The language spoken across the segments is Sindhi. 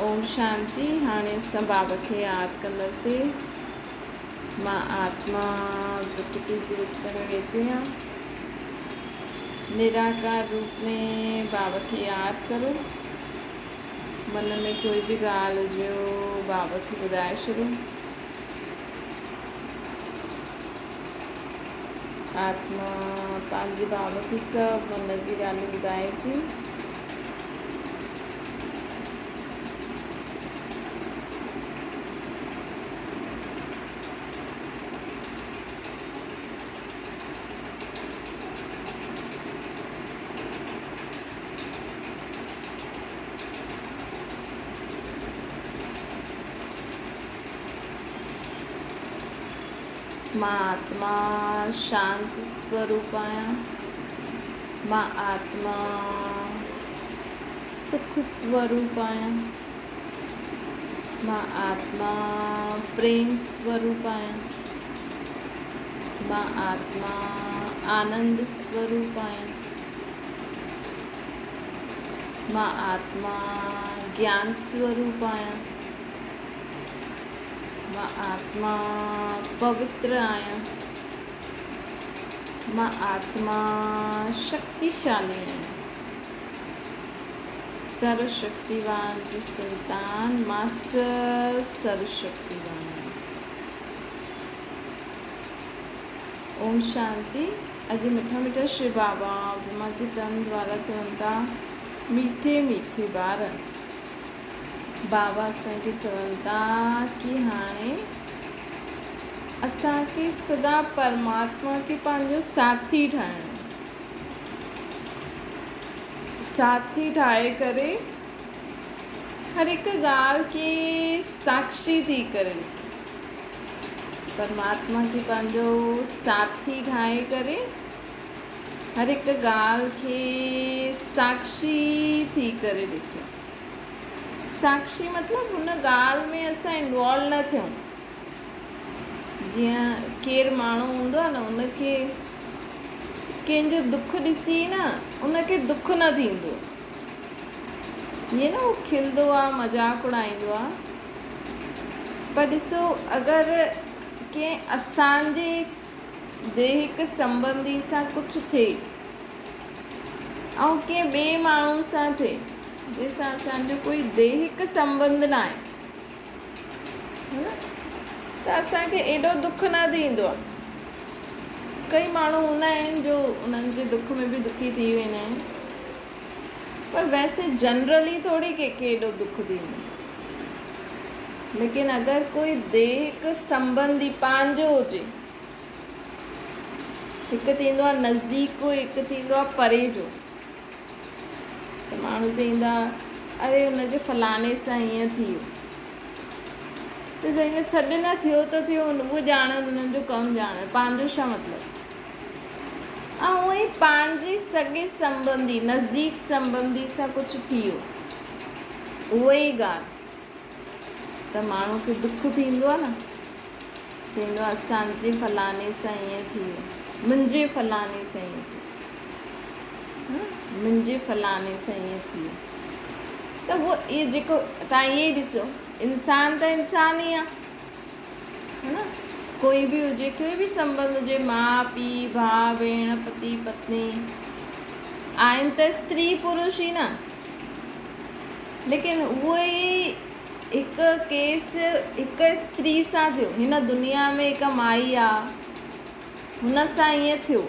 اوم شانتي هاڻي اسان بابا کي ياد ڪنداسين. مان آتما پرڪرتي جي وچ ۾ ويٺي آهيان. نراڪار روپ ۾ بابا کي ياد ڪرو. من ۾ ڪوئي به ڳالهه هجيو بابا کي ٻڌائي ڇڏو. آتما پنهنجي بابا کي سڀ من جي ڳالهيون ٻڌائي ٿي. مان آتما شانت سوروپ آهيان. مان آتما سک سوروپ آهيان. مان آتما پريم سوروپ آهيان. مان آتما آنند سوروپ آهيان. مان آتما گيان سوروپ آهيان. مان آتما پوتر آهيان. مان آتما شڪتيشالي آهيان. سرو شڪتيوان جي سنتان ماسٽر سرو شڪتيوان آهيان. اوم شانتي. اڄ مٺا مٺا شو بابا برهما جي تن دوارا چون ٿا ميٺي ميٺي ٻار. بابا اسان کي چون ٿا ڪي هاڻي اسان کي سدا پرماتما کي پنهنجو ساٿي ٺاهڻو ساٿي ٺاهي ڪري هر هڪ ڳالهه کي ساکشي ٿي ڪري ڏسون پرماتما کي پنهنجو ساٿي ٺاهي ڪري هر هڪ ڳالهه کي ساکشي ٿي ڪري ڏسون. ساکشي مطلب هن ڳالهه ۾ اسان انوالو نه ٿيون. جيئن ڪير ماڻهو هوندو آهي نه ان کي ڪنهن جو دک ڏسي نه ان کي دک نه ٿيندو. ائين نه هو کلندو آهي مذاق اڙائيندو آهي پر ڏسو اگر ڪنهن اسان جي ديهڪ سنٻنڌي سان ڪجهه ٿئي ۽ ڪنهن ٻئي ماڻهو سان ٿئي جنهن سان اسان جو ڪوئي ديهڪ سنٻنڌ ناهي ته اسان کي ايڏو دک نه ٿيندو آهي. ڪئي ماڻهو هوندا آهن جو انهن جي دک ۾ به دکي ٿي ويندا آهن پر ويسي جنرلي ٿوري ڪنهن کي ايڏو دک ٿيندو. ليڪن اگر ڪوئي ديهڪ سنٻنڌي پنهنجو هجي، هڪ ٿيندو آهي نزديڪ ڪو هڪ ٿيندو آهي پري جو، ته ماڻهو چئيندا اري ان جو فلاڻي سان هيئن ٿي ويو، ته چئيندا ڇڏ نه ٿيو ته ٿيو اهو ڄاڻن انهن جو ڪم ڄاڻن پنهنجو ڇا مطلب. ۽ هونئن ئي پنهنجي سڳي سنٻنڌي نزديڪ سنٻنڌي سان ڪجهه ٿي ويو اها ئي ڳالهه ته ماڻهو کي دک ٿيندو آهي نه، چئيندو آهي اسان جي فلاڻي سان ائين ٿي ويو، منهنجي فلاڻي سان ائين ٿي ويو، منهنجي فلاڻي سان ائين ٿي ويو. ته هو اهو جيڪو توهان ائين ئي ڏسو انسان ته انسان ئي آهي نه، ڪوئي به هجي ڪوئي به سنٻنڌ هجي ماء پيء ڀاء ڀيڻ پتي پتني آهن ته استري پرش ئي نه. ليڪن اهو ئي هڪ ڪيس هڪ استري سان ٿيو. هن دنيا ۾ هڪ مائي آ، هن سان ائين ٿيو.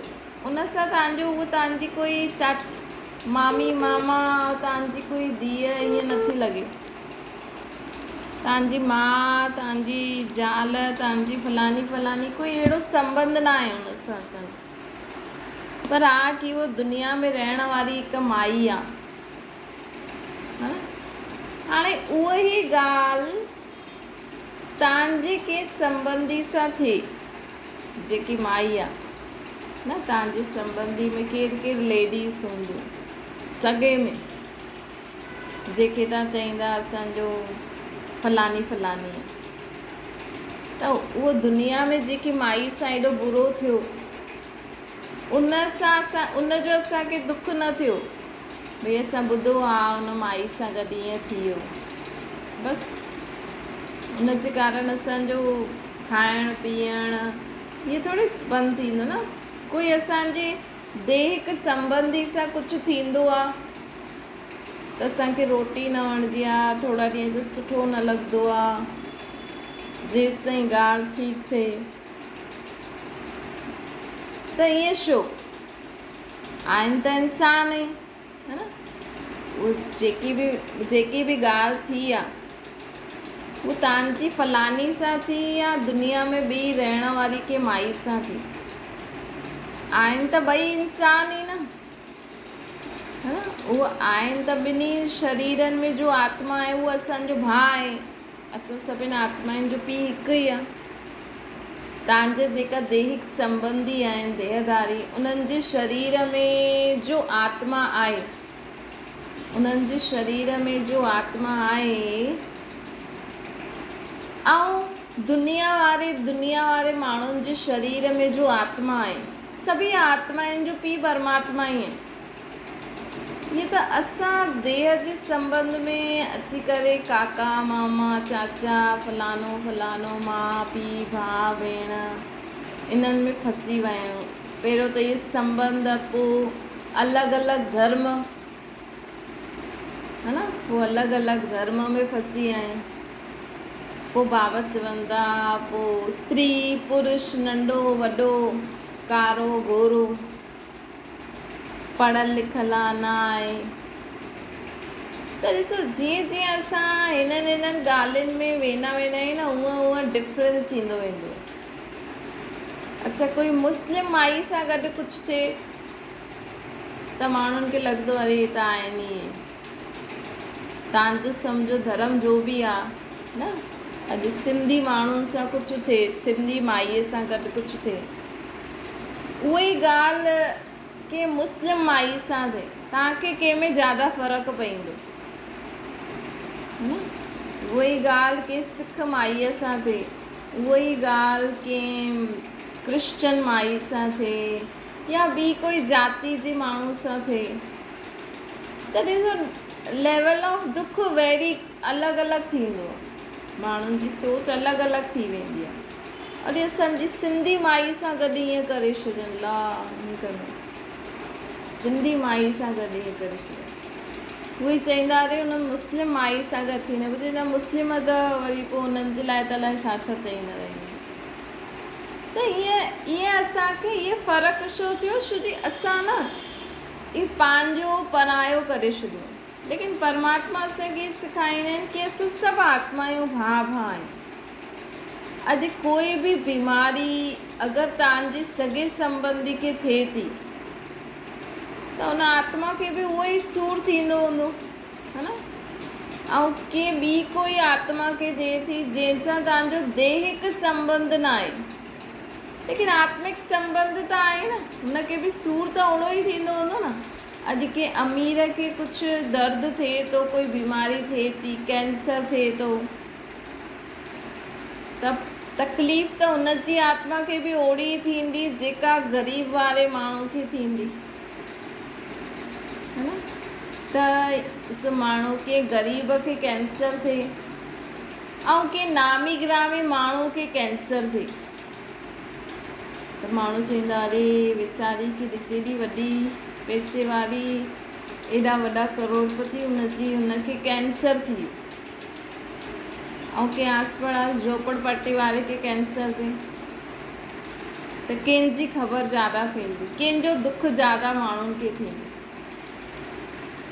ان سان توهان جو اهو توهان جي ڪوئي چاچي، مامي، ماما، توهان جي ڪوئي ڌيء ائين نٿي لڳي. توهان جي ماء، توهان جي زال، توهان جي فلاڻي فلاڻي ڪوئي اهڙو سنٻنڌ ناهي ان سان اسان جو. پر ها ڪي اهو دنيا ۾ رهڻ واري هڪ مائي آ. هاڻي اها ئي ڳالهه توهان جي ڪنهن سنٻنڌي سان ٿئي، جيڪي مائي آ نه، توهان جي سنٻنڌي ۾ ڪير ڪير ليڊيز هونديون سڳي ۾، جنهن کي توهان چئيندا اسان جو فلاڻي فلاڻي آ، ته اهو دنيا ۾ جيڪي مائي سان ايڏو برو ٿيو، ان سان اسان ان جو اسان کي دک نه ٿيو. ڀئي اسان ٻڌو ها ان مائي سان گڏ ائين ٿي ويو. بس ان جي ڪارڻ اسان جو کائڻ پيئڻ اهي ٿوري بند ٿيندو نه. ڪوئي اسان جي ديهڪ سنبنڌي سان ڪجهه ٿيندو آ ته اسان کي روٽي نه وڻندي آ، ٿورا ڏينهن جو سٺو نه لڳندو آ، جيستائين ڳالهه ٺيڪ ٿئي. ته ائين ڇو؟ آهن ته انسان ئي. ها نه اهو جيڪي به جيڪي به ڳالهه ٿي آ هو تان جي فلاني سان ٿي يا دنيا ۾ ٻي رهڻ واري ڪنهن مائي سان ٿي، آهن ته ٻئي انسان ئي نه. ها نه اهو آهن ته ٻنهي شريرن ۾ جو آتما آهي اهو اسان جو ڀاء آهي. اسان سڀن آتمائن جو پيء هڪ ئي آهي. تان جا جيڪا ديهڪ سنٻنڌي آهن، ديهڌاري، انهن جي شرير ۾ جو آتما آهي، انهن جي شرير ۾ جو آتما آهي ۽ دنيا واري دنيا واري ماڻهن جي شرير ۾ جو آتما آهي، سڀئي آتمائن جو پيء پرماتما ئي آهي. اهي ته اسان ديهه جي سنٻنڌ ۾ اچي ڪري ڪاڪا، ماما، چاچا، فلانو فلانو، ماء، پيء، ڀاء، ڀيڻ انهن ۾ ڦسي ويا آهيون. پهريون ته اهي سنٻنڌ پوء الڳ الڳ ڌرم ها نه پوء الڳ الڳ ڌرم ۾ ڦسي ويا آهيون. پوء بابا چون ٿا پوء استري پرش ننڍو وڏو ڪارو گورو. پڙهيل لکيل آ نه آهي ته ڏسو جيئن جيئن اسان هنن هنن ڳالهين ۾ ويندا ويندا آهيون نه هونئن هونئن ڊفرنس ايندو ويندو. اڇا ڪوئي مسلم مائي سان گڏ ڪجهه ٿئي ته ماڻهن کي لڳندو اري هي ته آهن ئي تان جو سمجهو ڌرم جو به آ نه اڄ سنڌي ماڻهن سان ڪجهه ٿئي سنڌي مائي سان گڏ ڪجهه ٿئي اها ئي ڳالهه ڪنهن مسلم مائي سان ٿئي توهان کي ڪنهن ۾ زياده فرق پئيندو نه اها ئي ڳالهه ڪنهن سک مائيء سان ٿئي اها ئي ڳالهه ڪنهن ڪرسچن مائي سان ٿئي يا ٻي ڪوئي جاتي جي ماڻهو سان ٿئي ته ڏسو ليول آف دک ويري الڳ الڳ ٿيندو ماڻهن جي سوچ الڳ الڳ ٿي ويندي آهي. اڙي اسان جي سنڌي مائي سان گڏ ائين ڪري ڇڏين لا ائين ڪن سنڌي مائي سان گڏ ائين ڪري ڇڏين اهي چئيندا اري ان مسلم مائي سان گڏ ٿي نه ٻڌي مسلم ته وري پوء انهن جي لاء ته الائي ڇا ڇا چئيندا رهندا ته ائين ائين اسان کي اهي فرق ڇو ٿيو ڇو جي اسان نه اهي پنهنجو پرايو ڪري ڇڏيو ليڪن پرماتما اسان کي سکائيندا آهن ڪي اسان سڀ آتمايون ڀاء ڀاء آهيون. اڄ ڪوئي به بيماري اگر توهان جي سڳي سنٻنڌي کي ٿئي ٿي ته ان آتما کي به اهو ئي سور ٿيندو هوندو ها نه ۽ ڪنهن ٻي ڪوئي آتما کي ٿئي ٿي جنهن سان توهان جو ديهڪ سنٻنڌ نه آهي ليڪن آتمڪ سنٻنڌ ته آهي نه هن کي به سور ته اوڙو ئي ٿيندو هوندو نه. اڄ ڪنهن امير کي ڪجهه درد ٿئي ٿو، ڪوئي بيماري ٿئي ٿي، ڪينسر ٿئي ٿو ته تڪليف ته ان جي آتما کي به اوڙي ئي ٿيندي جيڪا غريب واري ماڻهو کي ٿيندي. ها نه ته ڏسو ماڻهو ڪنهن غريب کي ڪينسر ٿئي ۽ ڪنهن نامي گرامي ماڻهو کي ڪينسر ٿئي. ته ماڻهو چوندا اري ويچاري کي ڏس ايڏي وڏي پئسي واري ايڏا وڏا ڪروڙپتي هن جي هن کي ڪينسر ٿي ويو ۽ ڪنهن آس پڙاس جهوپڙ پٽي واري کي ڪينسر ٿي ته ڪنهن جي خبر زياده ڦهلدي ڪنهن جو دک زياده ماڻهن کي ٿيندو.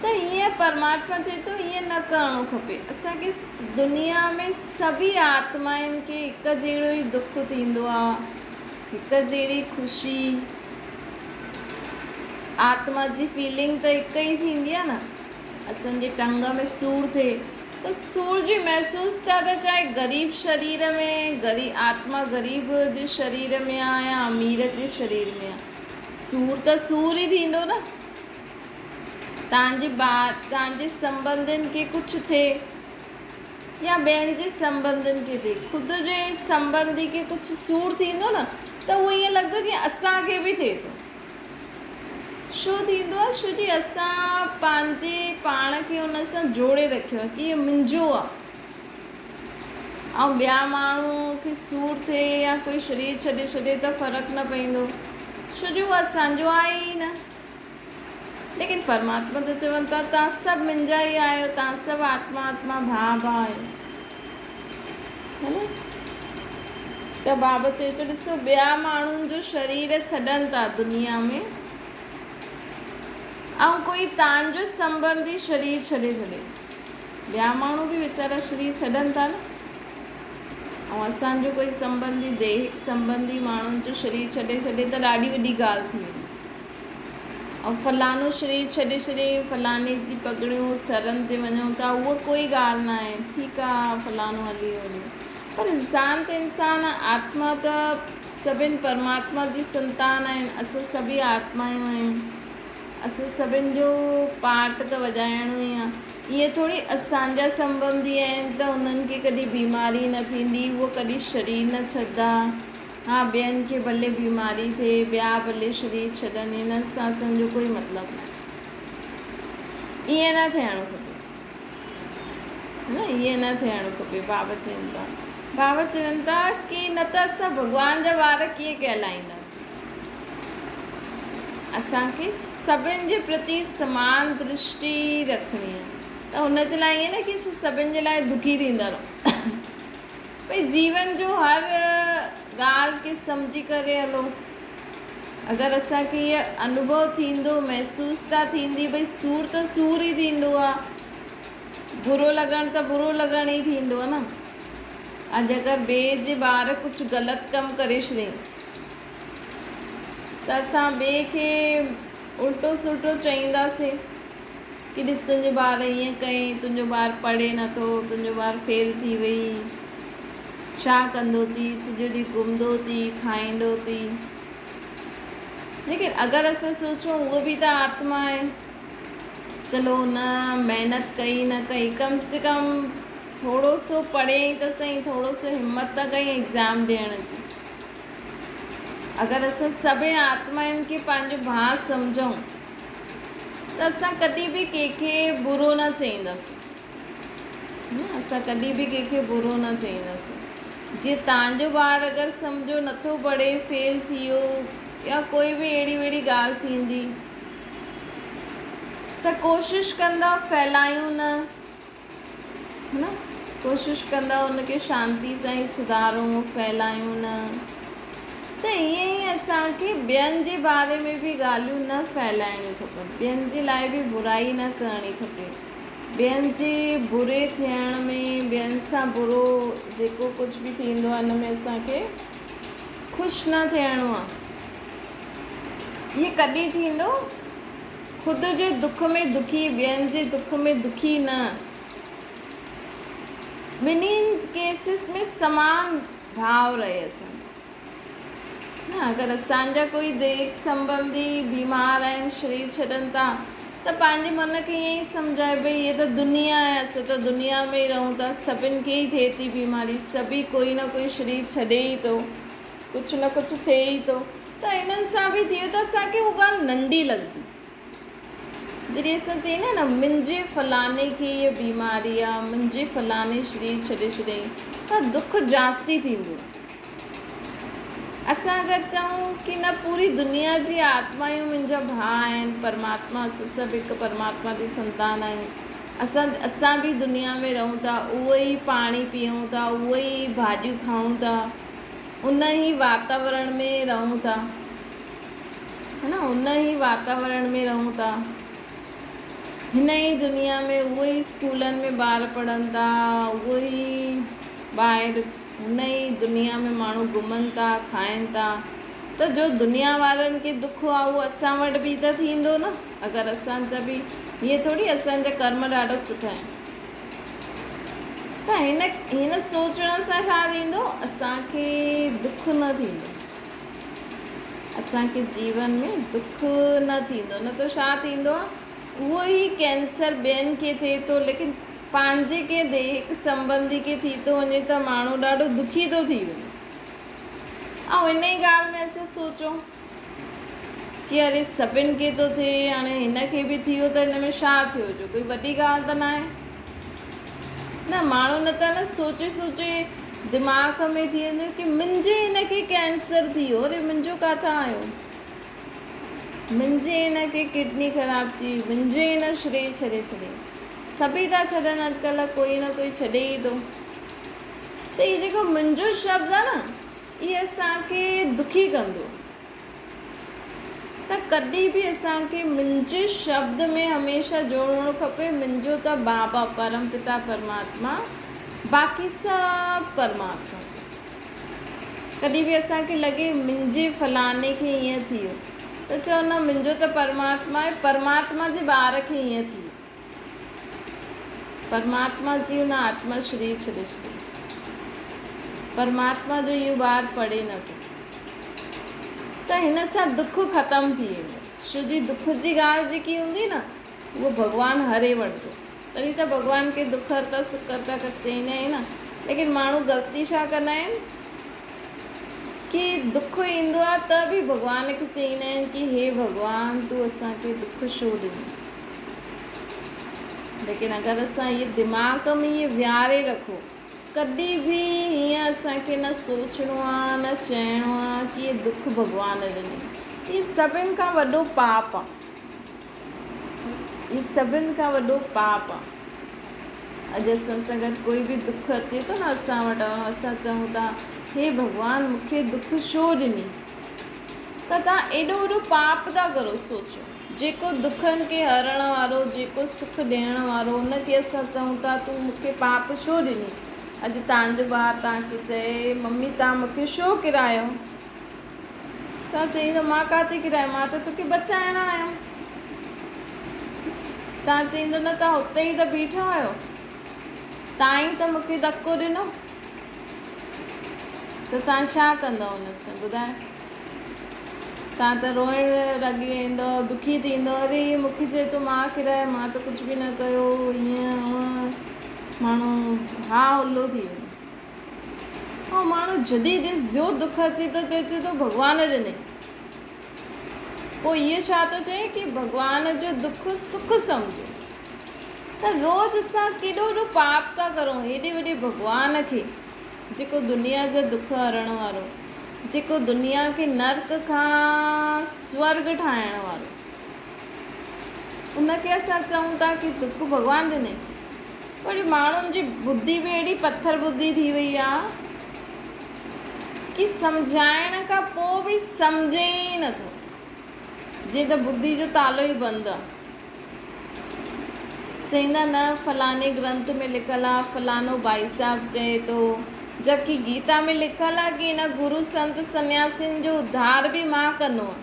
ته ائين پرماتما چئي ٿو ائين نه ڪرڻو کپي. اسان کي دنيا ۾ سڀئي آتمائن کي هڪ جهڙو ئي دک ٿيندو آ، هڪ جهڙي خوشي. آتما جي فيلنگ ته هڪ ئي ٿيندي آ نه. اسان جي ٽنگ ۾ سور ٿئي ته سور جي محسوس ته ته چاهي غريب شرير ۾ غريب آتما غريب جي شرير ۾ آ يا امير جي شرير ۾ آ سور ته سور ئي ٿيندو نه. توهان جي ٻار، توهان جي سنٻنڌين کي ڪجهه ٿئي يا ٻين جي سنٻنڌين کي ٿئي، خود جي سنٻنڌي کي ڪجهه سور ٿيندو نه ته اهو ائين لڳندو ڪي اسان کي به ٿئي ٿو. ڇو ٿيندو آهي؟ ڇو جي اسان پنهنجي پاڻ کي ان سان جوڙي رکيو آهي ڪي اهو منهنجو آهي. ۽ ٻيا ماڻهو کي سور ٿئي يا ڪوئي شرير ڇڏي ڇڏي ته فرق نه پئيندو ڇو جو اهو اسان جو آهي ئي نه. ليڪن پرماتما ته چون ٿا توهان سڀ منهنجا ئي آهيو، توهان سڀ آتما آتما ڀاء ڀاء آهيو. هي نه؟ ته بابا چئي ٿو ڏسو ٻيا ماڻهن جو شرير ڇڏن ٿا دنيا ۾ ۽ ڪوئي توهان جو سنبنڌي شرير ڇڏي ڇڏي. ٻيا ماڻهو به ويچارا شرير ڇڏن ٿا نه ۽ اسان جو ڪوئي سنبنڌي ديهڪ سنبنڌي ماڻهن جو شرير ڇڏي ڇڏي ته ڏاڍي وڏي ڳالهه ٿي ويندي ۽ فلانو شرير ڇڏي ڇڏي فلاني جي پڳڙيون سرن تي وڃون ٿا اها ڪوئي ڳالهه نه آهي ٺيڪ آ فلانو هلي ويو هلي ويو پر انسان ته انسان آ آتما ته سڀن پرماتما جي سنتان آهن اسان سڀئي آتمايون آهيون اسان سڀن جو پارٽ ته وڄائڻو ئي آ. ائين ٿوري اسان جا سنٻنڌي آهن ته انهن کي ڪڏهن بيماري نه ٿيندي، اهو ڪڏهن شرير نه ڇڏندا. ها ٻين کي ڀلي بيماري ٿئي، ٻيا ڀلي شرير ڇڏن، انهن سان اسان جو ڪوئي مطلب ناهي. ائين نه ٿيڻ کپي. نه ائين نه ٿيڻ کپي بابا چون ٿا. بابا چون ٿا ڪي نه ته اسان ڀڳوان جا ٻار ڪيئن ڪهلائينداسين. اسان کي سڀن جي پرتي سمان درشٽي رکڻي آهي ته ان جي لاء ائين نه ڪي اسان سڀن جي لاء دکي ٿيندا رهون. ڀئي جيون جو هر ڳالهه کي سمجهي ڪري هلو. اگر اسان کي هيء انوڀو ٿيندو، محسوس ٿا ٿيندي ڀئي سور ته سور ئي ٿيندو آهي، برو لڳڻ ته برو لڳڻ ئي ٿيندو آهي نه. اڄ اگر ٻئي جي ٻار ڪجهه غلط ڪم ڪري ڇڏيائين ته اسان ٻئي کي الٽو سلٽو چئينداسين ڪي ڏس تنهنجو ٻار ائين ڪيائين، تنهنجو ٻار پڙهي نٿو، تنهنجو ٻار فيل ٿي وئي، ڇا ڪندو ٿي، سڄو ڏينهن گهمندو ٿي، کائيندو ٿي. ليڪن اگر اسان سوچون اهو به ته آتما آهي، چلو هن محنت ڪئي نه ڪئي ڪم سي ڪم ٿورو سو پڙهيائين ته سهي، ٿورو سو همت ته ڪئي ايگزام ڏيڻ جي. اگر اسان سڀئي آتمائن کي پنهنجو ڀاء سمجهون ته اسان ڪڏهن به ڪنهن کي برو نه چئينداسين. اسان ڪڏهن به ڪنهن کي برو نه چئينداسين. جيئن توهان جو ٻار اگر سمجهو نٿو پڙهي، فيل ٿي ويو يا ڪوئي به اهڙي وهڙي ڳالهه ٿيندي ته ڪوشش ڪندا ڦهلايون نه. نه ڪوشش ڪندا ان کي شانتي سان ئي سڌارون ڦهلايون نه ته ائين ئي اسان کي ٻين جي باري ۾ به ڳالهيون نه ڦهلائڻيون کپن ٻين جي لاء به برائي نه ڪرڻي کپي ٻين جي بري ٿيڻ ۾ ٻين سان برو جيڪو ڪجهه به ٿيندو آهي ان ۾ اسان کي خوش نه ٿيڻو آهي اهي ڪڏهن ٿيندو خود جي دک ۾ دکي، ٻين جي دک ۾ دکي نه. ٻنهين ڪيسز ۾ سمان ڀاء رهي اسان جو. نه اگر اسان جا ڪوئي ديک سنبنڌي بيمار آهن، شرير ڇڏن ٿا ته پنهنجي من کي ائين ئي سمجهائي ڀئي هيء ته دنيا آهي، اسان ته دنيا ۾ ئي رهون ٿا، سڀن کي ئي ٿئي ٿي بيماري، سڀئي ڪوئي نه ڪوئي شرير ڇڏي ئي ٿو. ڪجهه نه ڪجهه ٿئي ئي ٿو ته انهن سان به ٿي ويو ته اسان کي اها ڳالهه ننڍي لڳندي. جڏهن اسان چئيندا نه منهنجي فلاڻي کي هيء بيماري آ، منهنجي فلاڻي شرير ڇڏي ڇڏيائين ته دک جاستي ٿيندو آ. اسان اگر چئون ڪي نه پوري دنيا جي آتمايون منهنجا ڀاء آهن، پرماتما اسان سڀ هڪ پرماتما جي سنتان آهيون، اسان اسان به دنيا ۾ رهون ٿا، اهو ئي پاڻي پيئون ٿا، اهو ئي ڀاڄيون کائون ٿا. ان ئي واتاورڻ ۾ رهون ٿا ها نه ان ئي واتاورڻ ۾ رهون ٿا هن ئي دنيا ۾ اهو ئي اسڪولن ۾ ٻار پڙهن ٿا اهو ئي ٻاهر هن ئي دنيا ۾ ماڻهو گهمن ٿا کائن ٿا ته جو دنيا وارن کي دک آهي اهو اسان وٽ به ته ٿيندو نه اگر اسان جا به هيئن ٿوري اسان جا ڪرم ڏاڍا سٺا آهن ته هن هن سوچڻ سان ڇا ٿيندو اسان کي دک نه ٿيندو اسان کي جيون ۾ دک نه ٿيندو نه ته ڇا ٿيندو آهي اهو ئي ڪينسر ٻين کي ٿئي ٿو ليڪن پنهنجي ڪنهن ديهڪ سنبنڌي کي ٿي ٿو وڃي ته ماڻهو ڏاڍو دکي ٿو ٿي وڃي ۽ ان ئي ڳالهه ۾ اسان سوچون ڪي اري سڀن کي ٿو ٿئي هاڻي هن کي به ٿي ويو ته هن ۾ ڇا ٿيو جو ڪوئي وڏي ڳالهه ته ناهي نه ماڻهو نه ته نه سوچي سوچي دماغ ۾ ٿي ويندو ڪي منهنجي هن کي ڪينسر ٿي ويو اري منهنجو ڪاٿان آيو منهنجي هن کي ڪڊني خراب ٿي وئي منهنجي هن شرير ڇڏي ڇڏي سڀئي ٿا ڇڏن اڄڪلهه ڪوئي نه ڪوئي ڇڏي ئي ٿو ته هي جيڪو منهنجو شبد آهي نه هي اسان کي دکي ڪندو ته ڪڏهن به اسان کي منهنجي شبد ۾ هميشه جوڙڻو کپي منهنجو ته بابا پرم پتا پرماتما باقي سڀ پرماتما جو. ڪڏهن به اسان کي لڳي منهنجي فلاڻي کي ائين ٿي ويو ته چئو نه منهنجو ته پرماتما آهي پرماتما جي ٻار کي ائين ٿي ويو. پرماتما جي ان آتما شرير ڇڏي ڇڏي. پرماتما جو اهو ٻار پڙهي نه ٿو ته هن سان دک ختم ٿي ويندو. شو جي دک جي ڳالهه جيڪي هوندي نه اهو ڀڳوان هري وٺندو. تڏهن ته ڀڳوان کي دک هرتا سک هرتا ڪري چئيندا آهن نه. ليڪن ماڻهو غلطي ڇا ڪندا آهن ڪي دک ايندو آهي ته به ڀڳوان کي چئيندا آهن ڪي هي ڀڳوان تون اسان کي دک ڇو ڏنو. ليڪن اگر اسان اهي دماغ ۾ اهي ويهاري رکو ڪڏهن به هيئن اسان کي نه سوچڻو آ نه چئڻو آ ڪي اهي دک ڀڳوان ڏني. اهي سڀن کان وڏو پاپ آ. اهي سڀن کان وڏو پاپ آ. اڄ اسان سان گڏ ڪوئي به دک اچي ٿو نه اسان وٽ اسان چئون ٿا هي ڀڳوان مون کي دک ڇو ڏني ته توهان ايڏو وڏو پاپ ٿا ڪرو سوچو. جيڪو دکن کي هرڻ وارو، جيڪو سک ڏيڻ وارو، ان کي اسان چئون ٿا تون مون کي پاپ ڇو ڏني؟ اڄ توهان جو ٻار توهان کي چئي ممي توهان مون کي ڇو ڪرايو؟ توهان چئيندو مان ڪاٿي ڪرايو مان ته توکي بچائڻ آيم. توهان چئيندو نه توهان اتي ئي ته بيٺا آهيو، توهان ئي ته مون کي ڌڪو ڏنو. ته توهان ڇا ڪندؤ ان سان ٻڌايو؟ توهان ته روئڻ لڳي ويندؤ، دکي ٿيندؤ، اري هي مون کي چئي ٿو مان ڪرايو، مان ته ڪجهه به نه ڪيو، هيئن هونئن ماڻهو ها هلو ٿي وڃي. ۽ ماڻهو جڏهن ڏس جو دک اچي ٿو چئي ٿو ڀڳوان ڏني. پوء اهو ڇا ٿو چئي ڪي ڀڳوان جو دک سک سمجهو. ته روز اسان ڪيڏو وڏو پاپ ٿا ڪرون هيڏي وڏي ڀڳوان کي جيڪو دنيا جا دک هرڻ وارو، جيڪو دنيا کي نرڪ کان سورڳ ٺاهڻ وارو، ان کي اسان چئون ٿا ڪي دک ڀڳوان ڏني. وري ماڻهن جي ٻڌي به اهڙي پٿر ٻڌي ٿي وئي آ ڪي سمجهائڻ کان پوء به سمجهي ئي نٿو، جيئن ته ٻڌي جو تالو ئي بند آ. چئيندا نه فلاڻي گرنٿ ۾ لکيل آ فلاڻو ڀائي صاحب چئي ٿو جبڪه گيتا ۾ لکيل آ ڪي ان گرو سنت سنياسين جو اڌار به مان ڪندو آ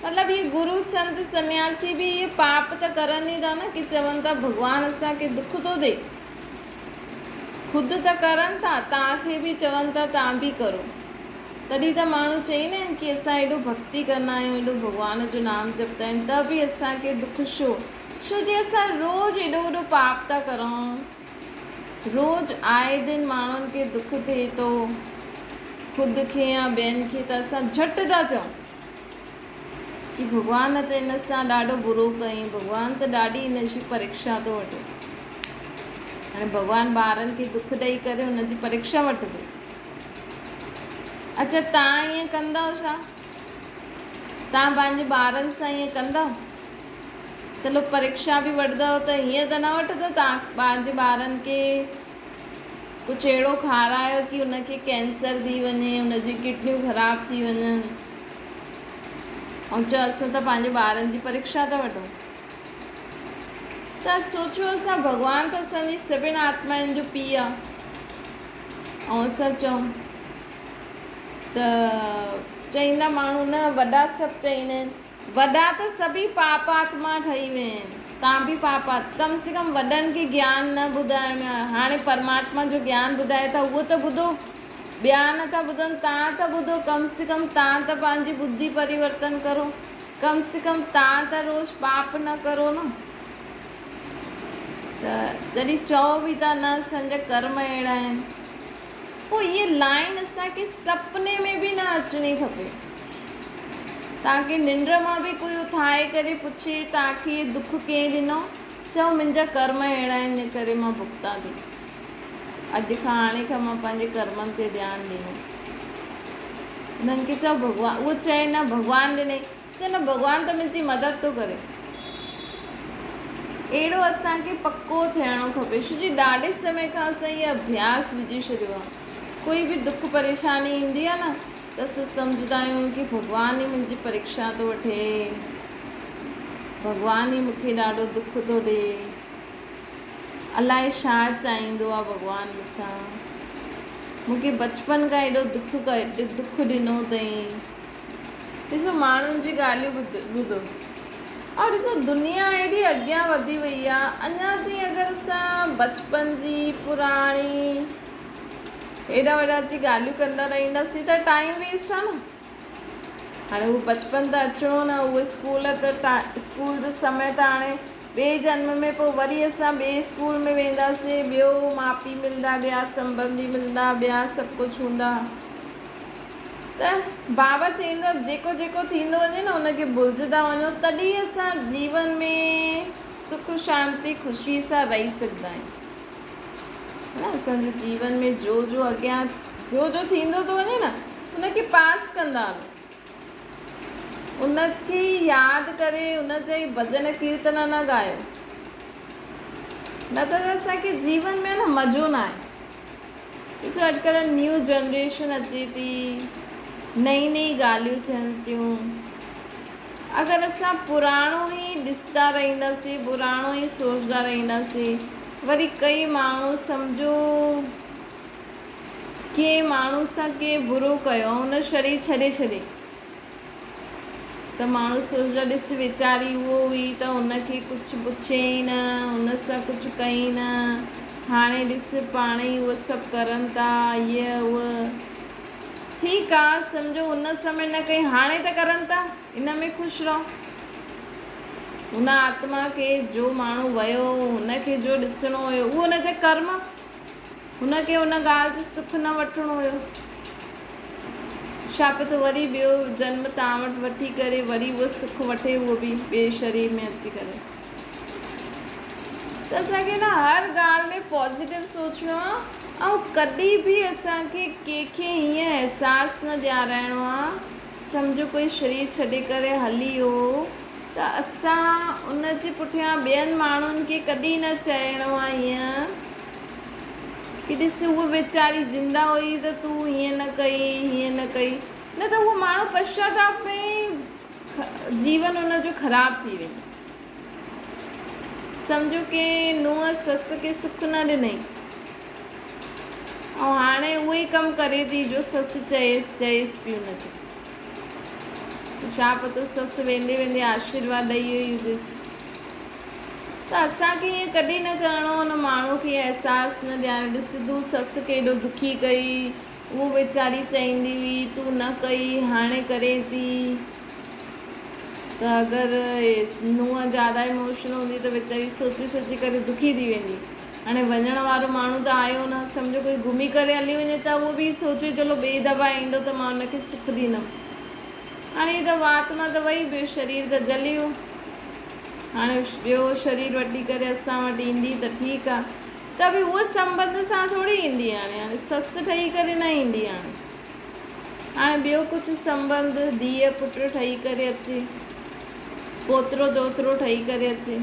مطلب اهي گرو سنت سنياسي به اهي پاپ ته ڪرن ئي ٿا نه ڪي چون ٿا ڀڳوان اسان کي دک ٿو ڏي خود ته ڪرن ٿا توهان کي به چون ٿا توهان به ڪرو. تڏهن ته ماڻهو چئيندا آهن ڪي اسان ايڏو ڀڳتي ڪندا آهيون، ايڏو ڀڳوان جو نام جپدا آهيون ته به اسان کي دک ڇو؟ ڇو جي اسان روز ايڏو وڏو پاپ ٿا ڪرون. روز آئي دن ماڻهن کي دک ٿئي ٿو، خود کي يا ٻين کي ته اسان جهٽ ٿا چئون ڪي ڀڳوان ته ان سان ڏاڍو برو ڪيائين، ڀڳوان ته ڏاڍي ان جي پريکشا ٿو وٺي. هاڻي ڀڳوان ٻارن کي دک ڏئي ڪري ان جي پريکشا وٺندو. اڇا توهان ائين ڪندؤ ڇا؟ توهان پنهنجي ٻارن سان ائين ڪندؤ؟ چلو پريکشا به وٺندؤ ته هيئن ته نه وٺندؤ توهان پنهنجي ٻارن کي ڪجهه اهڙو کارايو ڪي ان کي ڪينسر ٿي وڃي ان جي ڪڊنيون خراب ٿي وڃن ۽ چئو اسان ته پنهنجي ٻارن جي پريکشا ٿا وٺون ته سوچو اسان ڀڳوان ته اسان جي سڀن آتمائن جو پيء آهي ۽ اسان چئون ته چئيندا ماڻهو نه وڏا سڀ چئيندا آهن وڏا ته سڀئي پاپ آتما ٺهي ويا آهن تان به پاپ آت ڪم سي ڪم وڏن کي گيان نه ٻڌائڻ ۾ آيو هاڻي پرماتما جو گيان ٻڌائي ٿا اهو ته ٻڌو ٻيا نه ٿا ٻڌن تان ته ٻڌو ڪم سي ڪم تان ته پنهنجي ٻڌي پريورتن ڪرو ڪم سي ڪم تان ته روز پاپ نه ڪرو نه ته جڏهن چئو به ٿا نه اسان جا ڪرم اهڙا آهن پوء هيء لائن اسان کي سپني ۾ به نه اچڻي کپي. توهان کي ننڊ مان به ڪوئي اٿائي ڪري پڇي توهان کي هي دک ڪنهن ڏنو؟ چئو منهنجا ڪرم اهڙا آهن ان ڪري مان ڀڳتان ٿي. اڄ کان هاڻي کان مان پنهنجي ڪرمن تي ڌيان ڏيندم. انهن کي چئو ڀڳوان، اهو چئي نه ڀڳوان ڏنئي، چئي نه ڀڳوان ته منهنجي مدد ٿو ڪري. اهڙو اسان کي پڪو ٿيڻو کپي، ڇو جي ڏاڍي سمي کان اسان هي اڀياس وجهي ڇڏيو آهي. ڪوئي به دک پريشاني ايندي آهي نه ته اسان سمجهندا آهيون ڪي ڀڳوان ئي منهنجي پريکشا ٿو وٺي، ڀڳوان ئي مون کي ڏاڍو دک ٿو ڏي، الائي ڇا چاهيندو آهي ڀڳوان مون سان، مون کي بچپن کان ايڏو دک دک ڏنو اٿئي. ڏسو ماڻهن جي ڳالهيون ٻڌو ۽ ڏسو دنيا ايڏي اڳيان وڌي وئي آهي اڃا تائين اگر اسان بچپن جي پراڻي ايڏا وڏا اچي ڳالهيون ڪندا رهنداسين ته ٽائيم ويسٽ آهي نه هاڻي هو بچپن ته اچڻو نه اهو اسڪول ته اسڪول جو سمي ته هاڻي ٻئي جنم ۾ پوء وري اسان ٻئي اسڪول ۾ وينداسين ٻيو ماء پيء ملندا ٻيا سنبنڌي ملندا ٻيا سڀ ڪجهه هوندا ته بابا چئيندو آهي جيڪو جيڪو ٿيندو وڃي نه ان کي ڀلجندا وڃو تڏهن اسان جيون ۾ سک شانتي خوشي سان رهي سگهندا آهيون نه اسان جي جيون ۾ جو جو اڳيان جو جو ٿيندو ٿو وڃي نه ان کي پاس ڪندا هلو ان کي ياد ڪري ان جا ئي ڀڄن ڪيرتن نه ڳايو نه ته اسان کي جيون ۾ نه مزو نه آهي. ڏسو اڄڪلهه نيو جنريشن اچي ٿي نئين نئين ڳالهيون ٿين ٿيون اگر اسان پراڻو ئي ڏسندا رهنداسين پراڻو ئي سوچندا رهنداسين وري ڪئي ماڻهو سمجهو ڪنهن ماڻهو سان ڪنهن برو ڪيو ۽ ان شرير ڇڏي ڇڏي ته ماڻهو سوچندا ڏس ويچاري اهو هئي ته هن کي ڪجهه پڇيائين نه، هن سان ڪجهه ڪيائين نه، هاڻي ڏس پاڻ ئي اهو سڀ ڪرن ٿا، هيء هوء. ٺيڪ آ، سمجهو هن سمي نه ڪئي، هاڻي ته ڪرن ٿا، ان ۾ خوش رهو. هن آتما کي جو ماڻهو ويو، هن کي جو ڏسڻو هيو، اهو هن جا ڪرم. هن کي ان ڳالهه جو سک نه وٺڻو هيو. ڇا پتو وري ٻيو جنم توهان وٽ وٺي ڪري وري اهو سک وٺي اهو به ٻئي شرير ۾ اچي ڪري. ته اسان کي نه هر ڳالهه ۾ پازيٽو سوچڻو آ ۽ ڪڏهن به اسان کي ڪنهن کي هيئن احساس نه ڏيارائڻو آ سمجهو ڪوئي شرير ڇڏي ڪري هلي ويو ته اسان ان جي پٺيان ٻين ماڻهن کي ڪڏهن نه چئڻو آ هيئن ڪي ڏس هوء ويچاري زنده هئي ته تون هيئن نه ڪئي هيئن نه ڪئي نه ته اهو ماڻهو پشچاتاپ ۾ جيون ان جو خراب ٿي ويندو. سمجهو ڪي نونهن سس کي سک نه ڏنئي ۽ هاڻي اهو ئي ڪم ڪري ٿي جو سس چئيس چئيس پئي ان کي. ڇا پتو سس ويندي ويندي آشيرواد ڏئي وئي هجيس. ته اسان کي ائين ڪڏهن نه ڪرڻو ان ماڻهو کي احساس نه ڏيارڻو ڏس تون سس کي ايڏو دکي ڪئي هوء ويچاري چئيندي هئي تون نه ڪئي هاڻي ڪرين ٿي ته اگر نونهن زياده اموشنل هوندي ته ويچاري سوچي سوچي ڪري دکي ٿي ويندي. هاڻي وڃڻ وارو ماڻهو ته آيو نه، سمجهو ڪوئي گهمي ڪري هلي وڃي ته اهو به سوچي چلو ٻئي دفعا ايندو ته مان ان کي سک ڏيندم. هاڻي هي ته وات مان ته وئي ٻيو شرير ته جلي ويو. هاڻي ٻيو شرير وٺي ڪري اسان وٽ ايندي ته ٺيڪ آ. ته به اهو سنٻنڌ سان ٿوري ايندي هاڻي، هاڻي سس ٺهي ڪري نه ايندي هاڻي. هاڻي ٻيو ڪجهه سنٻنڌ ڌيء پٽ ٺهي ڪري اچي، پوترو ڏوهترو ٺهي ڪري اچي.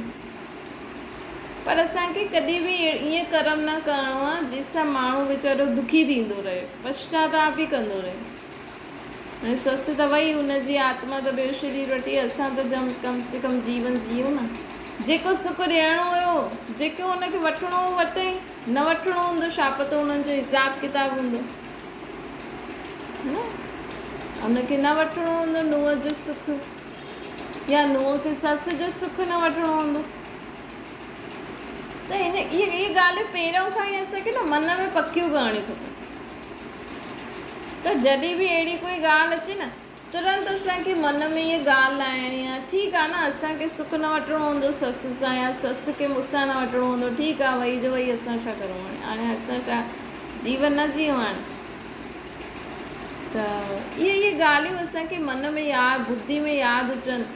پر اسان کي ڪڏهن به ائين ڪرم نه ڪرڻو آهي جنهن سان ماڻهو ويچارو دکي ٿيندو رهي، پشچاتاپ ئي ڪندو رهي. هاڻي سس ته وئي، ان جي آتما ته ٻيو شرير وٺي، اسان ته ڄم ڪم سي ڪم جيون جيئون نه. جيڪو سک ڏيڻو هيو، جيڪو ان کي وٺڻو هو ورتائين، نه وٺڻو هوندو ڇا پتو انهن جو حساب ڪتاب هوندو. نه ان کي نه وٺڻو هوندو نونهن جو سک. يا نونهن کي سس جو سک نه وٺڻو هوندو ته هن اهي اهي ڳالهيون پهريون کان ئي اسان کي نه من ۾ پڪيون ڪرڻيون کپن ته جڏهن به اهڙي ڪوئي ڳالهه اچي نه ترنت اسان کي من ۾ اها ڳالهه لاهڻي آهي ٺيڪ آهي نه اسان کي سک نه وٺڻو هوندو سس سان يا سس کي مون سان نه وٺڻو هوندو ٺيڪ آهي وئي جو وئي اسان ڇا ڪرون هاڻي هاڻي اسان ڇا جيون نه جيئون هاڻي ته اهي اهي ڳالهيون اسان کي من ۾ ياد ٻڌي ۾ ياد هجن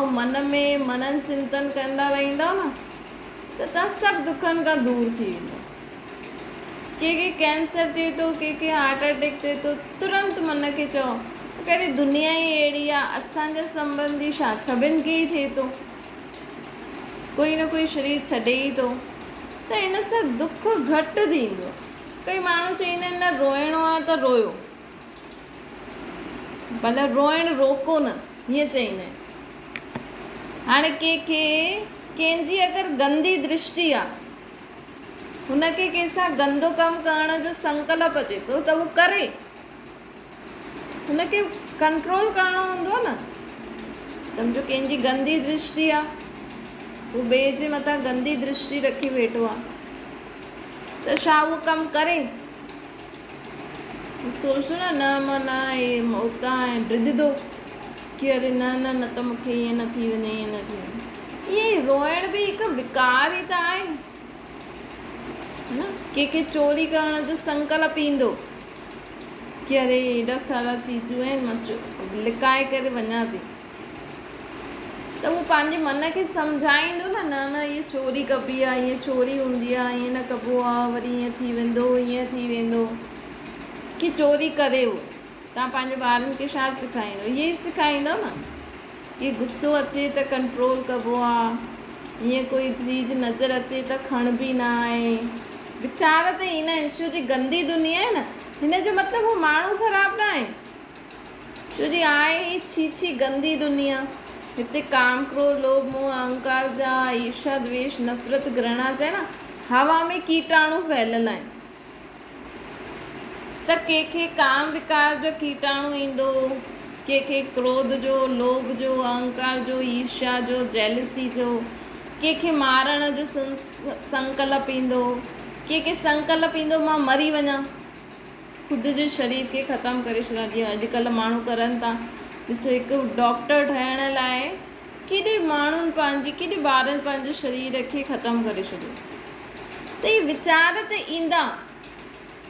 ۽ من ۾ منن چنتن ڪندا رهندؤ نه ته توهان سڀ دکن کان دور ٿي ويندؤ. ڪنهن کي ڪينسر ٿئي ٿو، ڪنهن کي هارٽ اٽيڪ ٿئي ٿو، ترنت من کي چئو ته اري دنيا ئي اهڙي آ، اسان جا سنٻنڌي ڇا سڀن کي ئي ٿئي ٿو، ڪوئي نه ڪوئي شرير ڇڏي ئي ٿو ته ان سان دک گهٽ ٿيندو. ڪئي ماڻهو چئيندا آهن نه روئڻو آ ته روئو، ڀلا روئڻ روڪو نه، هيئن چئيندا آهن. هاڻي ڪنهن کي ڪنهن جي اگر گندي درشٽي آ، هن کي ڪنهن سان گندو ڪم ڪرڻ جو سنڪلپ اچي ٿو ته هو ڪري. هن کي ڪنٽرول ڪرڻو هوندو آهي نه. سمجهو ڪنهن جي گندي درشٽي آ، هو ٻئي جي مٿان گندي درشٽي رکي ويٺو آ ته ڇا اهو ڪم ڪري؟ هو سوچندو نه نه مان نه هي اتان ۽ ڊڄندو ڪي اري نه نه نه ته مون کي ائين نه ٿي وڃي ائين نه ٿي وڃي. ائين ئي روئڻ به هڪ وڪار ئي ته آهي نه. ڪنهن کي چوري ڪرڻ جو سنڪلپ ايندو ڪي اري ايڏا سارا چيزون آهن مان لڪائي ڪري وڃان ٿي ته هو پنهنجي من کي سمجهائيندو نه نه نه ائين چوري ڪبي آهي ائين چوري هوندي آهي ائين نه ڪبو آهي وري ائين ٿي ويندو ائين ٿي ويندو ڪي چوري ڪري هو توهان پنهنجي ٻارن کي ڇا سکائيندو؟ اهي ئي سکائيندو نه ڪي غصو اچي ته ڪنٽرول ڪبو آ، ائين ڪوئي چيز نظر اچي ته کڻبي نه آهي. ويچار ته ايندا آهن ڇو جي گندي دنيا آهي نه، هن جو مطلب هو ماڻهو خراب نه آهي، ڇو جي آهي هي ڇي ڇي گندي دنيا، هتي ڪام ڪروڌ لوڀ موهه اهنڪار جا ايرشا دويش نفرت گهرڻا جا نه هوا ۾ ڪيٽاڻو ڦهليل آهن. ته ڪنهن کي ڪام وڪار جو ڪيٽاڻو ايندو، ڪنهن کي ڪروڌ جو، لوڀ جو، اهنڪار جو، ايرشيا جو، جيلسي جو، ڪنهن کي مارڻ جو سنڪلپ ايندو، ڪنهن کي سنڪلپ ايندو مان مري وڃان، خود جي شرير کي ختم ڪري ڇڏيان جيئن اڄڪلهه ماڻهو ڪرن ٿا. ڏسو هڪ ڊاڪٽر ٺهڻ لاء ڪيڏي ماڻهن پنهنجي ڪيڏي ٻارن پنهنجي شرير کي ختم ڪري ڇڏيو. ته اهي ويچار ته ايندا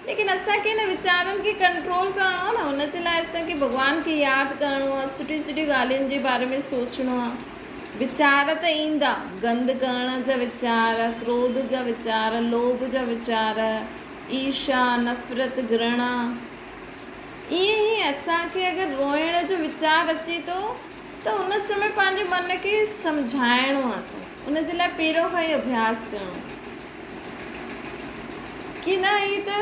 ليڪن اسان کي ان ويچارن کي ڪنٽرول ڪرڻو آهي نه ان جي لاء اسان کي ڀڳوان کي ياد ڪرڻو آهي سٺي سٺي ڳالهين جي باري ۾ سوچڻو آهي ويچار ته ايندا گند ڪرڻ جا ويچار ڪروڌ جا ويچار لوڀ جا ويچار ايرشا نفرت گرڻا ائين ئي اسان کي اگر روئڻ جو ويچار اچي ٿو ته ان سمي پنهنجي من کي سمجهائڻو آهي اسان کي ان جي لاء پهريون کان ئي اڀياس ڪرڻو ڪي نه هي ته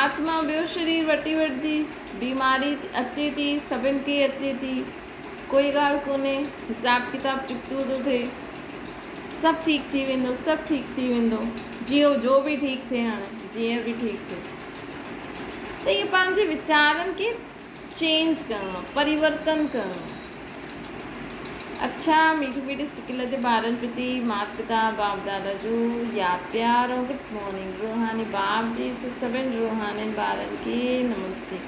آتما ٻيو شرير وٺي وٺندي بيماري اچي ٿي سڀن کي اچي ٿي ڪوئي ڳالهه ڪونهي حساب ڪتاب چڪتو ٿو ٿئي سڀ ٺيڪ ٿي ويندو سڀ ٺيڪ ٿي ويندو جيئو جو به ٺيڪ ٿئي هاڻي جيئن به ٺيڪ ٿئي ته اهي پنهنجي ويچارن کي چينج ڪرڻو، پريورتن ڪرڻو. اڇا ميٺي ميٺي سڪل جي ٻارن پرتي مات پتا باپ دادا جو ياد پيار ۽ گڊ مارننگ روحاني باپ جي سڀن روحانين ٻارن کي نمستي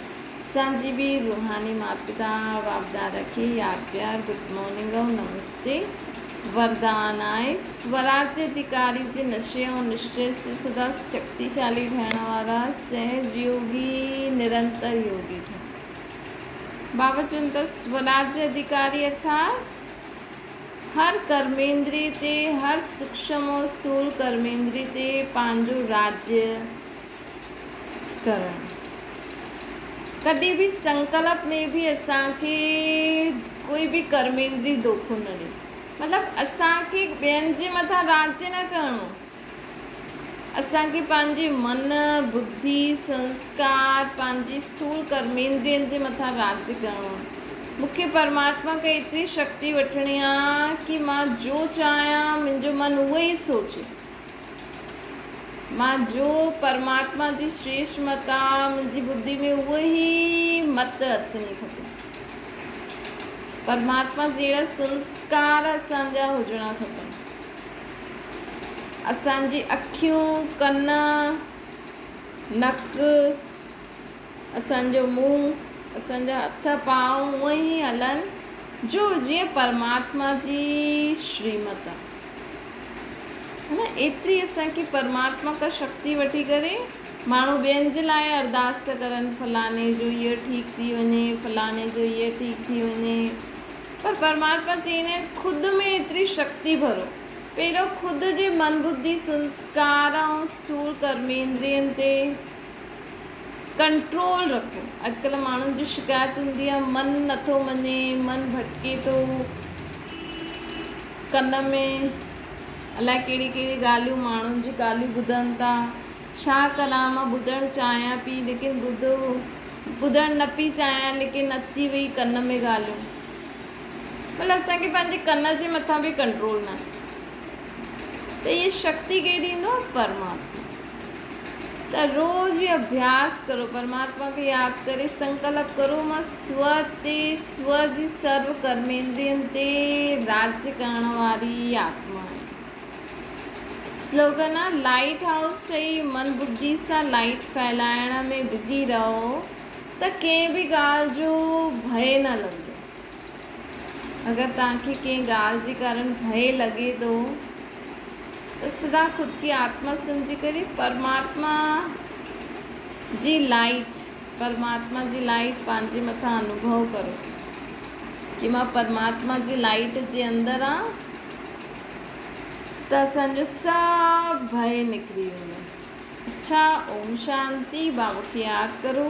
اسان جي به روحاني مات پتا باپ دادا کي ياد پيار گڊ مارننگ ۽ نمستي وردان آهي سوراج اڌيڪاري جي نشي ۽ نشچي سي سدا شڪتيشالي ٺهڻ وارا سهج يوگي نرنتر يوگي ٺهو. بابا چون ٿا سوراج اڌيڪاري ارٿات هر ڪرميندري تي هر سوڪشم ۽ اسٿول ڪرميندري تي پنهنجو راجيه ڪرڻ. ڪڏهن به سنڪلپ ۾ به اسان کي ڪوئي به ڪرميندري دوکو نه ڏي. مطلب اسان کي ٻين جي مٿان راڄ نه ڪرڻو. اسان کي پنهنجي من، ٻڌي، سنسڪار، پنهنجي اسٿول ڪرميندرين جي مٿان راڄ ڪرڻو. مون کي پرماتما کان ايتري شڪتي وٺڻي آ ڪي مان جو چاهيان منهنجو من اهو ئي سوچي. مان جو پرماتما جي شريشٽ مت آ، منهنجي ٻڌي ۾ اهو ئي مت اچڻي کپي. پرماتما جهڙا سنسڪار اسان جا هجڻا کپن. اسان جي اکيون، ڪن، نڪ، اسان جو منهن، اسان جا هٿ پانء اونئن ئي هلن جو جيئن پرماتما جي شريمت آ. نه ايتري اسان کي پرماتما کان شڪتي وٺي ڪري ماڻهو ٻين جي لاء ارداس ڪرن فلاڻي جو هيء ٺيڪ ٿي وڃي فلاڻي جو هيء ٺيڪ ٿي وڃي پر پرماتما چئيندا آهن خود ۾ ايتري شڪتي ڀرو. پهريون خود جي من ٻڌي سنسڪار ۽ سور ڪرميندرين تي ڪنٽرول رکو. اڄڪلهه ماڻهن جي شڪايت هوندي آهي من نٿو مڃي، من ڀٽڪي ٿو، ڪن ۾ الائي ڪهڙي ڪهڙي ڳالهيون ماڻهن جي ڳالهيون ٻڌن ٿا. ڇا ڪران مان ٻڌڻ چاهيان پي ليڪن ٻڌو ٻڌڻ نه پي چاهيان ليڪن اچي وئي ڪن ۾ ڳالهيون. مطلب اسان کي پنهنجي ڪن جي مٿان به ڪنٽرول ناهي ته اهي شڪتي ڪير ڏيندو آهي پرماتما ته روز اهو اڀياس ڪرو پرماتما کي ياد ڪري سنڪلپ ڪرو مان سو تي سو جي سرو ڪرميندرين تي راڄ ڪرڻ واري آتما آهيان سلوگن آهي لائيٽ هائوس ٺهي من ٻڌي سان لائيٽ ڦهلائڻ ۾ بزي رهو ته ڪنهن به ڳالهه جو ڀئي نه لڳندو. اگر توهان کي ڪنهن ڳالهه جي ڪارڻ ڀئي لڳي ٿو ته سدا خود کي آتما سمجهي ڪري پرماتما جي لائيٽ پرماتما جي لائيٽ پنهنجي مٿان انوڀو ڪرو ڪي مان پرماتما جي لائيٽ جي اندر آن ته اسان جو سڀ ڀئي نڪري ويندو. اڇا اوم شانتي بابا کي ياد ڪرو.